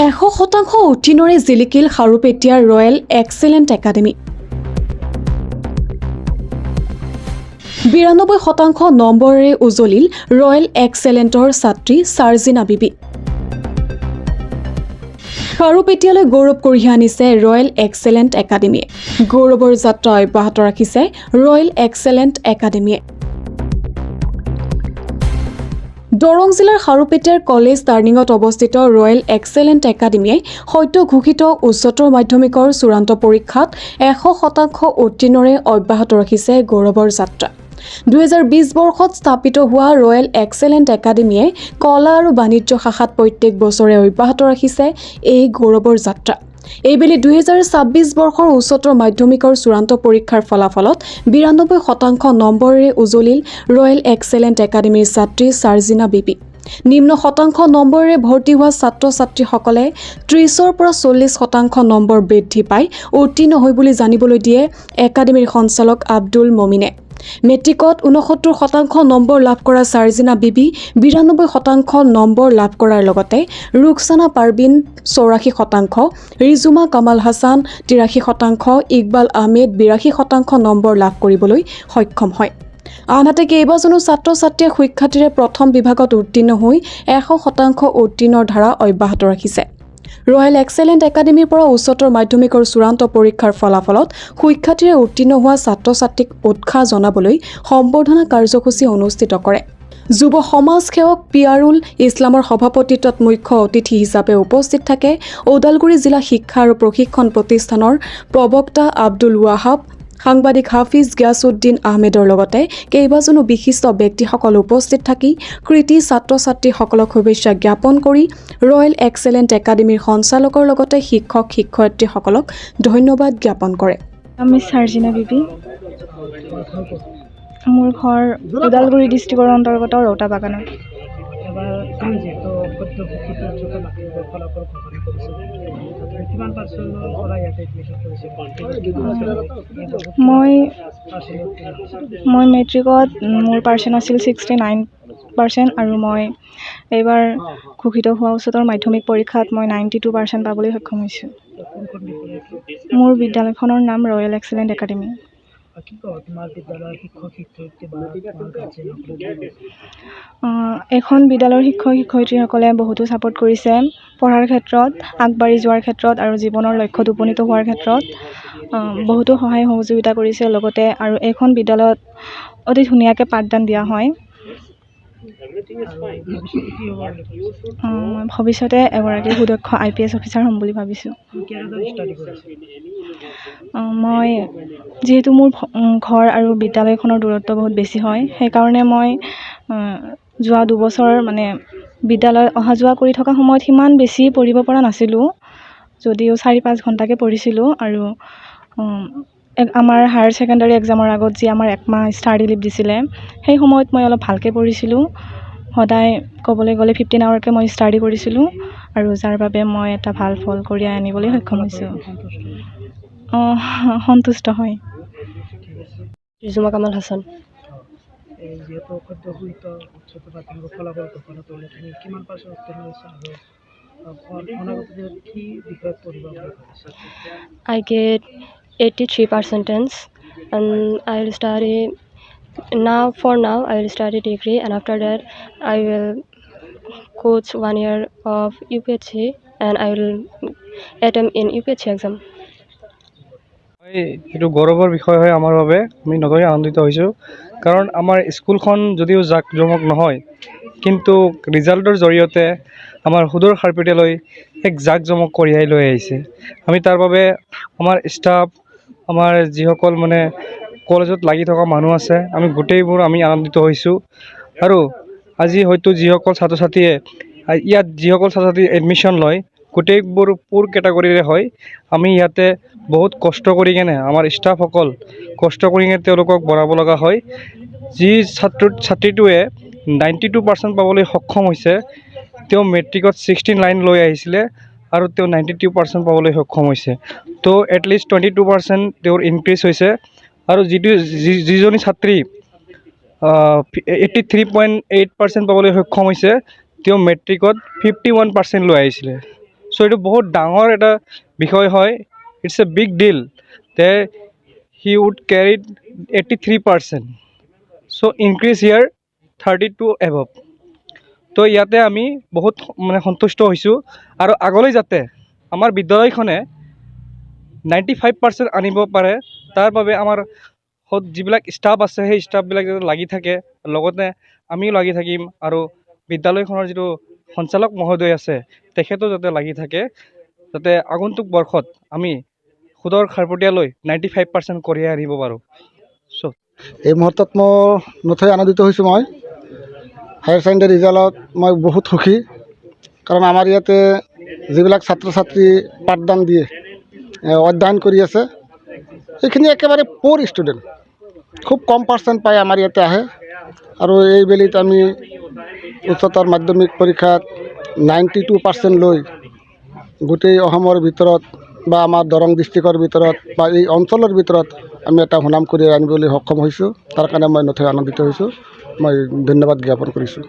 100% উত্তীৰ্ণৰে জিলিকিল খাৰুপেটীয়াৰ royal excellent academy. 92% নম্বৰেৰে উজলিল royal এক্সেলেণ্টৰ ছাত্ৰী চাৰ্জিনা বিবি। খাৰুপেটীয়ালৈ গৌৰৱ কঢ়িয়াই আনিছে ৰয়েল এক্সেলেণ্ট একাডেমীয়ে। গৌৰৱৰ যাত্ৰা অব্যাহত ৰাখিছে ৰয়েল এক্সেলেণ্ট একাডেমীয়ে। দৰং জিলাৰ খাৰুপেটীয়াৰ কলেজ টাৰ্ণিঙত অৱস্থিত ৰয়েল এক্সেলেণ্ট একাডেমীয়ে সদ্য ঘোষিত উচ্চতৰ মাধ্যমিকৰ চূড়ান্ত পৰীক্ষাত 100% উত্তীৰ্ণৰে অব্যাহত ৰাখিছে গৌৰৱৰ যাত্ৰা। 2020 বৰ্ষত স্থাপিত হোৱা ৰয়েল এক্সেলেণ্ট একাডেমীয়ে কলা আৰু বাণিজ্য শাখাত প্ৰত্যেক বছৰে অব্যাহত ৰাখিছে এই গৌৰৱৰ যাত্ৰা। এইবেলি 2026 বৰ্ষৰ উচ্চতৰ মাধ্যমিকৰ চূড়ান্ত পৰীক্ষাৰ ফলাফলত 92% নম্বৰেৰে উজলিল ৰয়েল এক্সেলেণ্ট একাডেমীৰ ছাত্ৰী চাৰ্জিনা বিবি। নিম্ন শতাংশ নম্বৰেৰে ভৰ্তি হোৱা ছাত্ৰ ছাত্ৰীসকলে 30ৰ পৰা 40% নম্বৰ বৃদ্ধি পাই উত্তীৰ্ণ হয় বুলি জানিবলৈ দিয়ে একাডেমীৰ সঞ্চালক আব্দুল মমিনে। মেট্ৰিকত 69% নম্বৰ লাভ কৰা চাৰ্জিনা বিবি 92% নম্বৰ লাভ কৰাৰ লগতে ৰুকছানা পাৰবিন 84%, ৰিজুমা কামাল হাছান 83%, ইকবাল আহমেদ 82% নম্বৰ লাভ কৰিবলৈ সক্ষম হয়। আনহাতে, কেইবাজনো ছাত্ৰ ছাত্ৰীয়ে সুখ্যাতিৰে প্ৰথম বিভাগত উত্তীৰ্ণ হৈ 100% উত্তীৰ্ণৰ ধাৰা অব্যাহত ৰাখিছে। ৰয়েল এক্সেলেণ্ট একাডেমীৰ পৰা উচ্চতৰ মাধ্যমিকৰ চূড়ান্ত পৰীক্ষাৰ ফলাফলত সুখ্যাতিৰে উত্তীৰ্ণ হোৱা ছাত্ৰ ছাত্ৰীক উৎসাহ জনাবলৈ সম্বৰ্ধনা কাৰ্যসূচী অনুষ্ঠিত কৰে। যুৱ সমাজ সেৱক পিয়াৰুল ইছলামৰ সভাপতিত্বত মুখ্য অতিথি হিচাপে উপস্থিত থাকে ওদালগুৰি জিলা শিক্ষা আৰু প্ৰশিক্ষণ প্ৰতিষ্ঠানৰ প্ৰবক্তা আব্দুল ৱাহাব, সাংবাদিক হাফিজ গিয়াছুদ্দিন আহমেদৰ লগতে কেইবাজনো বিশিষ্ট ব্যক্তিসকল উপস্থিত থাকি কৃতী ছাত্ৰ ছাত্ৰীসকলক শুভেচ্ছা জ্ঞাপন কৰি ৰয়েল এক্সেলেণ্ট একাডেমীৰ সঞ্চালকৰ লগতে শিক্ষক শিক্ষয়িত্ৰীসকলক ধন্যবাদ জ্ঞাপন কৰে। আমি চাৰ্জিনা বিবি। মোৰ ঘৰ ওদালগুৰি ডিষ্ট্ৰিক্টৰ অন্তৰ্গত ৰৌতা বাগানত। এবাৰ যিহেতু সদ্য ঘোষিত উচ্চতৰ মাধ্যমিকৰ ফলাফল ঘোষণা কৰিছে, তাতে কিমান পাৰ্চেণ্টৰ পৰা ইয়াতে এডমিশ্যন কৰিছে? মই মেট্ৰিকত মোৰ পাৰ্চেণ্ট আছিল 69% আৰু মই এইবাৰ ঘোষিত হোৱা উচ্চতৰ মাধ্যমিক পৰীক্ষাত মই 92% পাবলৈ সক্ষম হৈছোঁ। কোনখন বিদ্যালয়ত? মোৰ বিদ্যালয়খনৰ নাম ৰয়েল এক্সেলেণ্ট একাডেমী। কি কওঁ তোমাৰ বিদ্যালয়ৰ শিক্ষক শিক্ষয়িত্ৰী বা তোমাৰ গাৰ্জেনসকলে? এইখন বিদ্যালয়ৰ শিক্ষক শিক্ষয়িত্ৰীসকলে বহুতো ছাপোৰ্ট কৰিছে পঢ়াৰ ক্ষেত্ৰত, আগবাঢ়ি যোৱাৰ ক্ষেত্ৰত আৰু জীৱনৰ লক্ষ্যত উপনীত হোৱাৰ ক্ষেত্ৰত বহুতো সহায় সহযোগিতা কৰিছে। লগতে আৰু এইখন বিদ্যালয়ত অতি ধুনীয়াকৈ পাঠদান দিয়া হয়। আৰু ভৱিষ্যতে কি হ'ব বুলি ভাবিছা? মই ভৱিষ্যতে এগৰাকী সুদক্ষ আইপিএছ অফিচাৰ হ'ম বুলি ভাবিছোঁ। তুমি কেনেদৰে ষ্টাডি কৰিছা? মই যিহেতু মোৰ ঘৰ আৰু বিদ্যালয়খনৰ দূৰত্ব বহুত বেছি হয়, সেইকাৰণে মই যোৱা 2 বছৰ মানে বিদ্যালয়ত অহা যোৱা কৰি থকা সময়ত সিমান বেছি পঢ়িব পৰা নাছিলোঁ যদিও 4-5 ঘণ্টাকৈ পঢ়িছিলোঁ। আৰু আমাৰ হায়াৰ ছেকেণ্ডাৰী এক্সামৰ আগত যি আমাৰ একমাহ ষ্টাডি লিভ দিছিলে, সেই সময়ত মই অলপ ভালকৈ পঢ়িছিলোঁ। সদায় ক'বলৈ গ'লে 15 আৱাৰকৈ মই ষ্টাডি কৰিছিলোঁ আৰু যাৰ বাবে মই এটা ভাল ফল কঢ়িয়াই আনিবলৈ সক্ষম হৈছোঁ। সন্তুষ্ট? অঁ, সন্তুষ্ট হয়। ঠিক আছে। ৰিজুমা কামাল হাছান। এই যিহেতু সদ্য ঘোষিত উচ্চতৰ মাধ্যমিকৰ ফলাফল ঘোষণা কৰিলে, তুমি কিমান পাৰ্চেণ্ট উত্তীৰ্ণ হৈছা আৰু অনাগত দিনত কি বিষয়ত পঢ়িবা বুলি ভাবিছা? I get 83 percentage and I will study now. For now, I will study degree and after that I will coach one year of UPSC and I will attempt in UPSC exam. এইটো গৌৰৱৰ বিষয় হয় আমাৰ বাবে। আমি নথৈ আনন্দিত হৈছোঁ, কাৰণ আমাৰ স্কুলখন যদিও জাক জমক নহয়, কিন্তু ৰিজাল্টৰ জৰিয়তে আমাৰ সুদূৰ খাৰুপেটীয়ালৈ এক জাক জমক কঢ়িয়াই লৈ আহিছে। আমি তাৰ বাবে আমাৰ ষ্টাফ, আমাৰ যিসকল মানে কলেজত লাগি থকা মানুহ আছে, আমি গোটেইবোৰ আমি আনন্দিত হৈছোঁ। আৰু আজি হয়তো যিসকল ছাত্ৰ ছাত্ৰীয়ে ইয়াত, যিসকল ছাত্ৰ ছাত্ৰী এডমিশ্যন লয়, গোটেইবোৰ পুৰ কেটেগৰীৰে হয়। আমি ইয়াতে বহুত কষ্ট কৰি কেনে, আমাৰ ষ্টাফসকল কষ্ট কৰি কেনে তেওঁলোকক বঢ়াব লগা হয়। যি ছাত্ৰ ছাত্ৰীটোৱে 92% পাবলৈ সক্ষম হৈছে, তেওঁ মেট্ৰিকত 69 লৈ আহিছিলে আৰু তেওঁ 92% পাবলৈ সক্ষম হৈছে। তো এটলিষ্ট 22% তেওঁৰ ইনক্ৰিজ হৈছে। আৰু যিটো যিজনী ছাত্ৰী 83.8% পাবলৈ সক্ষম হৈছে, তেওঁ মেট্ৰিকত 51% লৈ আহিছিলে। চ' এইটো বহুত ডাঙৰ এটা বিষয় হয়। It's a big deal they he would carried 83%, so increase here 32 above. তো ইয়াতে আমি বহুত মানে সন্তুষ্ট হৈছোঁ আৰু আগলৈ যাতে আমাৰ বিদ্যালয়খনে 95% আনিব পাৰে, তাৰ বাবে আমাৰ যিবিলাক ষ্টাফ আছে, সেই ষ্টাফবিলাক যাতে লাগি থাকে, লগতে আমিও লাগি থাকিম আৰু বিদ্যালয়খনৰ যিটো সঞ্চালক মহোদয় আছে, তেখেতো যাতে লাগি থাকে, যাতে আগন্তুক বৰ্ষত আমি সুদূৰ খাৰপটীয়ালৈ 95% কঢ়িয়াই আনিব পাৰোঁ। চ' এই মুহূৰ্তত মোৰ নথৈ আনন্দিত হৈছোঁ। মই হায়াৰ ছেকেণ্ডেৰী ৰিজাল্টত মই বহুত সুখী, কাৰণ আমাৰ ইয়াতে যিবিলাক ছাত্ৰ ছাত্ৰী পাঠদান দিয়ে, অধ্যয়ন কৰি আছে, সেইখিনি একেবাৰে প'ৰ ষ্টুডেণ্ট, খুব কম পাৰ্চেণ্ট পাই আমাৰ ইয়াতে আহে। আৰু এই বেলিত আমি উচ্চতৰ মাধ্যমিক পৰীক্ষাত 92% লৈ গোটেই অসমৰ ভিতৰত বা আমাৰ দৰং ডিষ্ট্ৰিক্টৰ ভিতৰত বা এই অঞ্চলৰ ভিতৰত আমি এটা সুনাম কৰি আনিবলৈ সক্ষম হৈছোঁ। তাৰ কাৰণে মই নথৈ আনন্দিত হৈছোঁ। মই ধন্যবাদ জ্ঞাপন কৰিছোঁ।